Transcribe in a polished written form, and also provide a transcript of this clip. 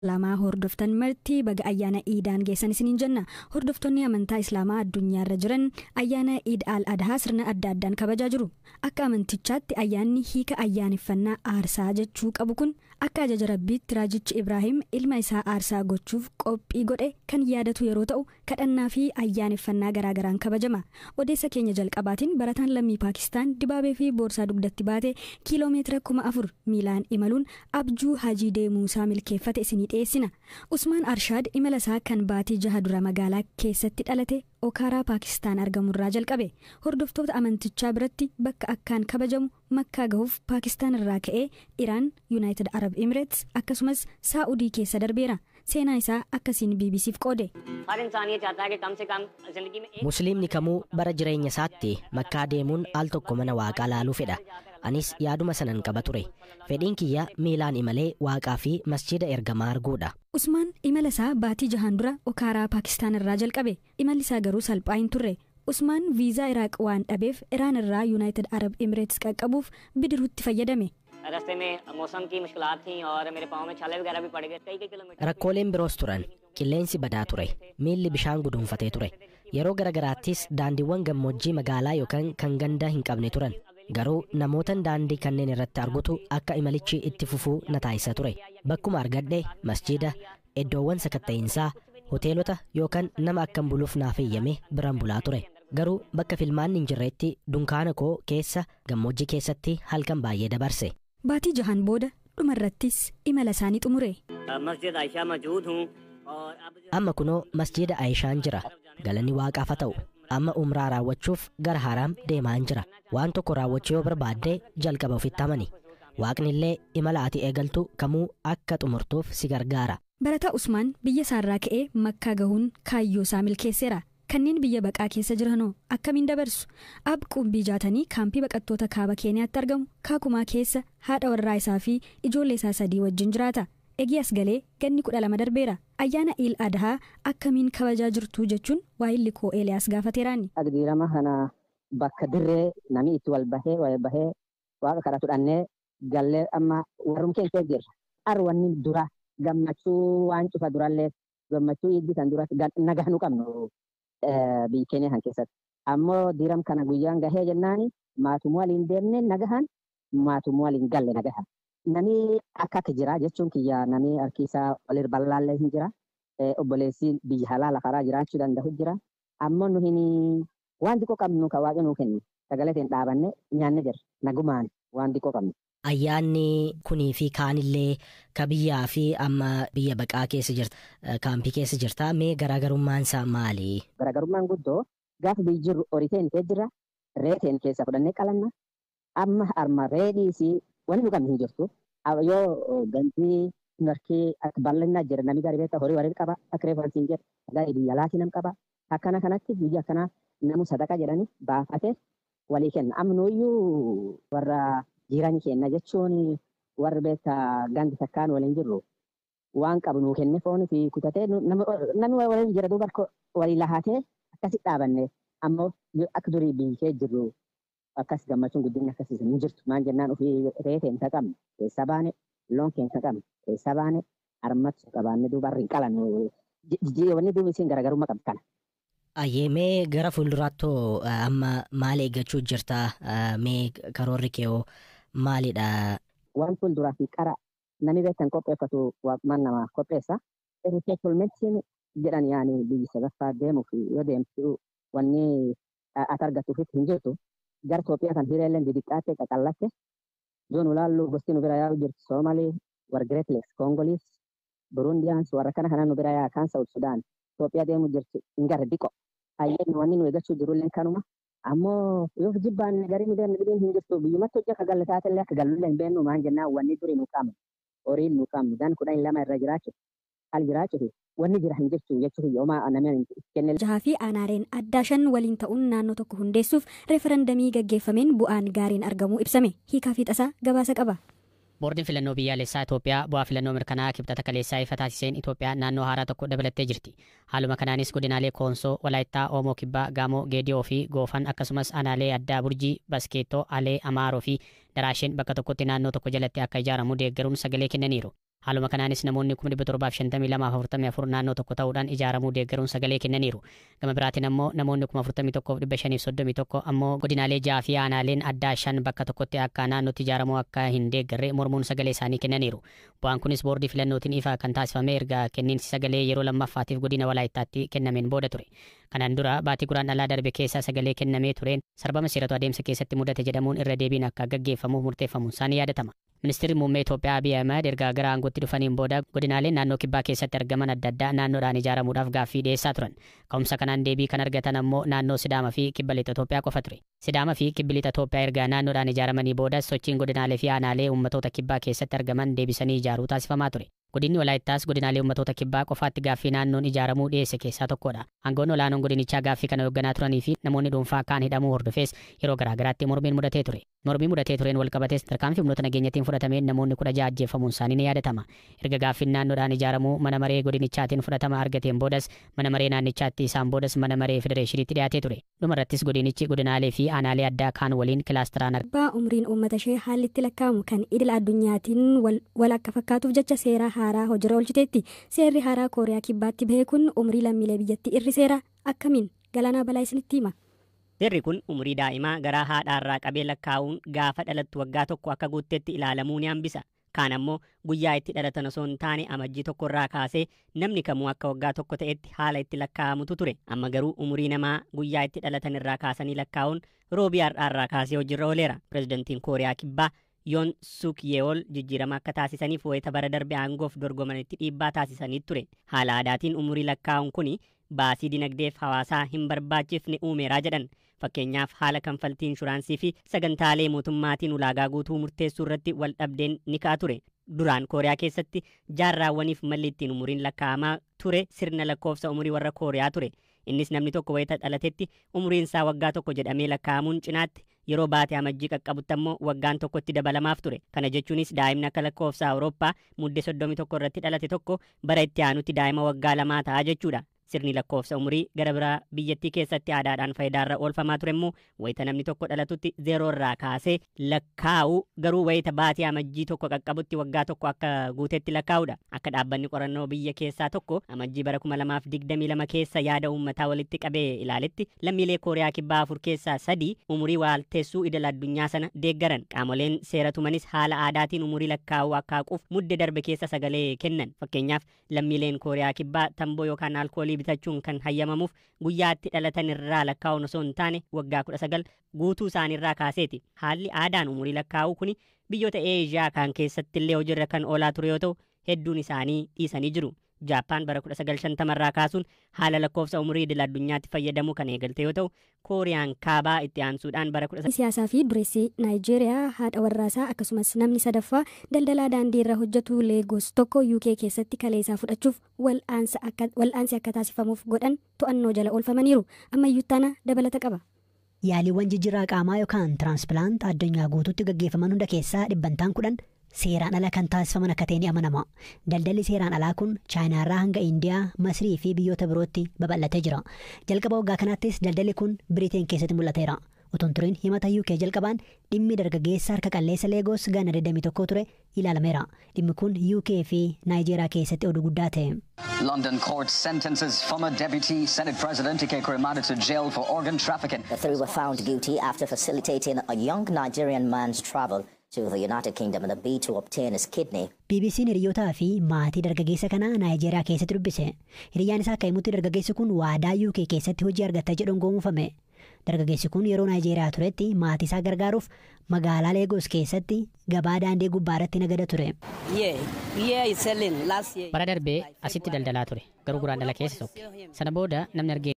Islaamaa hordoftan marti baga ayyaana Iidaan geessan isiniin jenna. Hordoftoonni amantaa Islaamaa addunyaarra jiran ayyaana Iid al Adhaa sirna adda addaan kabajaa jiru. Akka amantichaatti ayyaanni hiika ayyaaneffannaa aarsaa jechuu qabu kun akka ajaja Rabbiitti raajichi Ibraahim ilma isaa aarsaa gochuuf qophii godhe kan yaadatu yeroo ta'u, kadhannaa fi ayyaaneffannaa garaagaraan kabajama. Odeessa keenya jalqabaatiin barataan lammii Paakistaan dibaabee fi boorsaa dugdatti baate kiiloomeetira 4000 miilaan imaluun abjuu hajii deemuusaa milkeeffate isinii dhiyeessina. Usmaan Arshaad imala isaa kan baatii 6 dura magaalaa keessatti dhalate Okaaraa Paakistaan argamurraa jalqabe. Hordoftoota amantichaa biratti bakka akkaan kabajamu Makkaa gahuuf Paakistaan irraa ka'ee Iraan, Yuunaayitid Arab Emireets akkasumas Saa'udii keessa darbeera. Seenaa isaa akkasiin BBCf qoode. Musliimni kamuu bara jireenya isaatti Makkaa deemuun al tokko mana Waaqaa laaluu fedha. Anis yaaduma sanan qaba ture. Fedhiin kiyya miilaan imalee Waaqaa fi masjiida ergamaa arguudha. Usmaan imala isaa baatii 6n dura Okaaraa Paakistaan irraa jalqabe. Imalli isaa garuu salphaa hin turre. Usmaan viizaa Iraaq waan dhabeef Iraan irraa Yuunaayitid Arab Emireets qaqqabuuf bidiruutti fayyadame. Rakkooleen biroos turan. Qilleensi badaa ture. Miilli bishaan guduunfatee ture. Yeroo garagaraattis daandiiwwan gammoojjii magaalaa yookaan kan ganda hin qabne turan. Garuu namootan daandii kanneen irratti argutu akka imalichi itti fufuu na taasisa ture. Bakkuma argadhe masjiida, iddoowwan sakatta'iinsaa, hoteelota yookaan nama akkan buluuf naaf eeyyame biran bulaa ture. Garuu bakka filmaanni hin jirretti dunkaana koo keessa gammoojjii keessatti halkan baay'ee dabarse. Baatii 6n booda dhumarrattis imala isaanii xumure. Amma kunoo masjiida Ayishaan jira. Galanni Waaqaaf haa ta'u. Amma umraa raawwachuuf gara Haraam deemaan jira. Waan tokko raawwachuu yoo barbaadde jalqaba ofitti amani. Waaqni illee imala ati eegaltu kamuu akka xumurtuuf si gargaara. Barataa Usmaan biyya isaarraa ka'ee Makkaa gahuun kaayyoo isaa milkeesseera. Kanneen biyya baqaa keessa jiranoo akkamiin dabarsu? Ab Qumbii Jaatanii kaampii baqattoota kaaba Keeniyaatti argamu Kaakumaa keessa haadha warraa isaa fi ijoollee isaa 3 wajjin jiraata. Egii as galee ganni 12 darbeera. Ayyaana Iil Adhaa akkamiin kabajaa jirtu jechuun waahilli koo Eeliyaas gaafateeraani. Diirama kana bakka dirree namni itti wal bahee wal bahee Waaqa kadhatu dhannee gallee amma warrum keenya jirra. Arwanni dura gammachuu waan cufa durallee gammachuu iiddi kan dura nagaa nu qabnu biyya keenya kan keessatti. Ammoo diiram kana guyyaan gahee jennaani maatumuu waliin deemne nagahan maatumuu waliin galle nagahan. Namni akka akka jira jechuun kiyya namni harki isaa walir bal'aallee hin jira. Obboleessi biyya halaala karaa jiraachuu danda'u jira. Ammoo nu hin waan xiqqoo qabnu kan Waaqni nuu kennu sagalee ta'een dhaabanne nyaanne jirra. Nagumaan waan xiqqoo qabnu. Ayyaanni kunii fi kaanillee ka biyyaa fi amma biyya baqaa keessa jirta, kaampii keessa jirta. Mee garaagarummaan isaa maali? Garaagarummaan guddoo gaafa biyyi jirru horii ta'een keessa jira. Re'ee ta'een keessa fudhannee qalanna. Amma harma re'ee wanni nu qabnu hin jirtu. Yoo gantii narkii akka bal'inaa jira namni gaarii beektaa horii waliin qaba akka reefu wanti hin jedhu gaarii biyya alaatii nam qaba. Akkana kanatti biyya akkanaa namu sadaqa jedhanii baafatee walii kenna. Amma nuyyuu warra jiran kenna jechuun warri beektaa gandi takkaan waliin jirru waan qabu nuu kenne foon fi kutatee namni waliin jira duuba walii lahatee akkasi dhaabanne. Ammoo akka durii biyya jirru akkas gammachuun guddinni akkasii hin jirtu. Maan jennaan ofii re'ee keenya qabne keessa baane loon keenya qabne keessa baane harmatti qabaanne duuba harri hin qalannu. Wanni duuba isiin garaagarummaa qabdi kana. Ayyee, mee gara fuulduraattoo amma maal eeggachuu jirta? Mee karoorri kee hoo maalidha? Waan fuulduraa fi qara namni beektan qopheeffatu waaqmaan nama qopheessa. Resettlementiin jedhan yaani biyya sadaffaa deemuuf yoo deemtu wanni ati argattuufis hin jirtu. Gara Itoophiyaa kan hireelleen didiqqaatte qaqallatte yoo nu laallu gosti nu bira yaa'u jirtu Soomalii, warra Great Lakes, Congolese, Burundians warra kana kana nu bira yaa'a kan South Sudan. Itoophiyaa deemu jirtu hin garre diqo. Ayyee wanni nu eeggachuu jirullee kanuma. Ammoo yoo jibbaan garii nu deemne dhibiin hin jirtu biyyumatti hojii akka galle taatellee akka gallullee hin beeknu maan jennaan wanni duri nu qabnu horiin nu qabnu gan 12 irra jiraachuuf al jiraachuuf wanni jira hin jirtu jechuuf yooma namni kenne. Jahaa fi aanaaleen addaa 5 waliin ta'uun naannoo tokko hundeessuuf referandamii gaggeeffameen bu'aan gaariin argamuu ibsame. Hiikaa fi Xasaa gabaasa qaba. Boordiin filannoo biyyaalessaa Itoophiyaa bu'aa filannoo mirkanaa'aa Kibxata kaleessaa ifa taasiseen Itoophiyaan naannoo haaraa tokko dabalattee jirti. Haaluma kanaanis godinaalee Koonsoo, Walaayittaa, Oomoo Kibbaa, Gaamoo, Geediyoo fi Goofan akkasumas aanaalee addaa Burjii, Baskeettoo, Alee, Amaaroo fi Daraasheen bakka tokkotti naannoo tokko jalatti akka ijaaramu deeggaruun sagalee kennaniiru. Haaluma kanaanis namoonni 752,044 naannoo tokko ta'uudhaan ijaaramuu deeggaruun sagalee kennaniiru. Gama biraatiin ammoo namoonni 41,531 ammoo godinaalee 6 fi aanaaleen addaa 5 bakka tokkotti akka naannootti ijaaramuu akka hin deeggarre mormuun sagalee isaanii kennaniiru. Bu'aan kunis boordii filannootiin ifa kan taasifame erga kenniinsi sagalee yeroo lammaffaatiif godina Walaayittaatti kennameen booda ture. Kanaan dura baatii Guraandhalaa darbe keessa sagalee kennamee tureen sarbama seeratu adeemsa keessatti mudate jedhamuun irra deebiin akka gaggeeffamuuf murteeffamuun isaanii yaadatama. Ministeerri muummee Itoophiyaa Abiy Ahmed erga gara aangootti dhufaniin booda godinaaleen naannoo kibbaa keessatti argaman adda addaa naannoodhaan ijaaramuudhaaf gaaffii dhiyeessaa turan. Ka'umsa kanaan deebii kan argatan ammoo naannoo Sidaama fi Kibba Lixa Itoophiyaa qofa ture. Sidaama fi Kibbi Lixa Itoophiyaa erga naannoodhaan ijaaramanii booda sochiin godinaalee fi aanaalee uummattoota kibbaa keessatti argaman deebisanii ijaaruu taasifamaa ture. Godinni Walaayittaas godinaalee uummattoota kibbaa qofaatti gaaffii naannoon ijaaramuu dhiyeesse keessaa tokkodha. Aangoon olaanoon godinichaa gaaffii kana hoogganaa turanii fi namoonni dhuunfaa kaan hidhamuu hordofees yeroo garaagaraatti mormiin mudatee ture. Mormii mudatee tureen walqabatees tarkaanfii humnoota nageenyatiin fudhatameen namoonni 16 ajjeefamuun isaanii ni yaadatama. Erga gaaffiin naannoodhaan ijaaramuu mana maree godinichaatiin fudhatama argateen boodas mana maree naannichaatti isaan boodas mana maree federeeshiniitti dhiyaatee ture. Dhumarrattis godinichi godinaalee fi aanaalee addaa kaan waliin kilaasteraan Abbaa umriin uummata ishee haalli itti lakkaa'amu kan idil addunyaatiin wal akka fakkaatuuf jecha seera haaraa hojiirra oolchiteetti. Seerri haaraa Kooriyaa Kibbaatti bahe kun umrii lammiilee biyyattii irriseera. Akkamiin? Galaanaa Balaa isinitti hima. Seerri kun umurii daa'imaa garaa haadhaarraa qabee lakkaa'uun gaafa dhalattu waggaa tokko akka guuttetti ilaalamuu ni hambisa. Kaan ammoo guyyaa itti dhalatan osoo hin taane amajjii tokkorraa kaasee namni kamuu akka waggaa tokko ta'etti haala itti lakkaa'amutu ture. Amma garuu umurii namaa guyyaa itti dhalatan irraa kaasanii lakkaa'uun roobii har'aarraa kaasee hojiirra ooleera. Pireezidantiin Kooriyaa Kibbaa Yoon Suk Yeol jijjiirama akka taasisaniif wayita bara darbe aangoof dorgomanitti dhiibbaa taasisanii ture. Haala aadaatiin umurii lakkaa'uun kuni baasii dinagdeef hawaasaa hin barbaachifne uumeeraa jedhan. Fakkeenyaaf haala kanfaltii inshuraansii fi sagantaalee mootummaatiin ulaagaa guutuu murteessuu irratti wal dhabdeen ni ka'a ture. Duraan Kooriyaa keessatti jaarraawwaniif malli ittiin umuriin lakkaa'amaa ture sirna lakkoofsa umurii warra Kooriyaa ture. Innis namni tokko wayita dhalatetti umuriin isaa waggaa tokko jedhamee lakkaa'amuun cinaatti yeroo baate amajjii qaqqabutti ammoo waggaan tokkotti dabalamaaf ture. Kana jechuunis daa'imni akka lakkoofsa Awurooppaa mudde 31 irratti dhalate tokko bara itti aanutti daa'ima waggaa 2 ta'a jechuudha. Sirni lakkoofsa umurii gara biraa biyyattii keessatti aadaadhaan faayidaarra oolfamaa ture immoo wayita namni tokko dhalatutti 0 irraa kaasee lakkaa'u garuu wayita baatee amajjii tokko qaqqabutti waggaa tokko akka guutetti lakkaa'udha. Akka dhaabbanni qorannoo biyya keessaa tokko amajjii bara 2022 keessa yaada uummataa walitti qabee ilaaletti lammiilee Kooriyaa Kibbaa 4 keessaa 3 umurii waalteessuu idil addunyaa sana deeggaran. Qaamoleen seera tumanis haala aadaatiin umurii lakkaa'uu akka haquuf mudde darbe keessa sagalee kennan. Fakkeenyaaf lammiileen Kooriyaa Kibbaa tamboo yookaan alkoolii bitachuun kan hayyamamuuf guyyaatti dhalatan irraa lakkaa'uun osoo hin taane waggaa 19 guutuu isaaniirraa kaaseeti. Haalli aadaan umurii lakkaa'uu kuni biyyoota Eeshiyaa kaan keessatti illee hojiirra kan oolaa ture yoo ta'u hedduun isaanii dhiisanii jiru. Jaappaan bara 1950 irraa kaasuun haala lakkoofsa umurii idil addunyaatti fayyadamuu kan eegalte yoo ta'u Kooriyaan Kaabaa itti aansuudhaan bara Siyaasaa fi dureessi Naayijeeriyaa haadha warraasaa akkasumas namni sadaffaa daldalaa daandii irra hojjetu Leegos tokko UK keessatti kaleessaa fudhachuuf wal'aansi akka taasifamuuf godhan to'annoo jala oolfamaniiru. Ammayyuu taana dabalata qaba. Yaaliiwwan jijjiirraa qaamaa yookaan tiraanspilaant addunyaa guutuutti gaggeeffaman hunda keessaa 10% seeraan ala kan taasifaman akka ta'e ni amanama. Daldalli seeraan alaa kun Chaayinaarraa hanga Indiyaa, Masrii fi biyyoota birootti babal'atee jira. Jalqaba waggaa kanaattis daldalli kun Biriteen keessatti mul'ateera. Utuun turiin himata UK jalqabaan dhimmi dargaggeessa harka qalleessa Leegos ganna 21 ture ilaalameera. Dhimmi kun UK fi Naayijeeriyaa keessatti oduu guddaa ta'e. London court sentences former Deputy Senate President Ike Ekweremadu to jail for organ trafficking. The three were found guilty after facilitating a young Nigerian man's travel to the United Kingdom in a bid to obtain his kidney. BBC'n hiriyootaa fi maatii dargaggeessa kanaa Naayijeeriyaa keessatti dubbise. Hiriyyaan isaa akka himutti dargaggeessi kun waadaa UK keessatti hojii argata jedhuun goomufame. Dargaggeessi kun yeroo Naayijeeriyaa turetti maatii isaa gargaaruuf magaalaa Leegos keessatti gabaa daandii gubbaa irratti nagada ture. Bara darbee asitti daldalaa ture. Garuu Guraandhala keessa sokke. Sana booda namni argee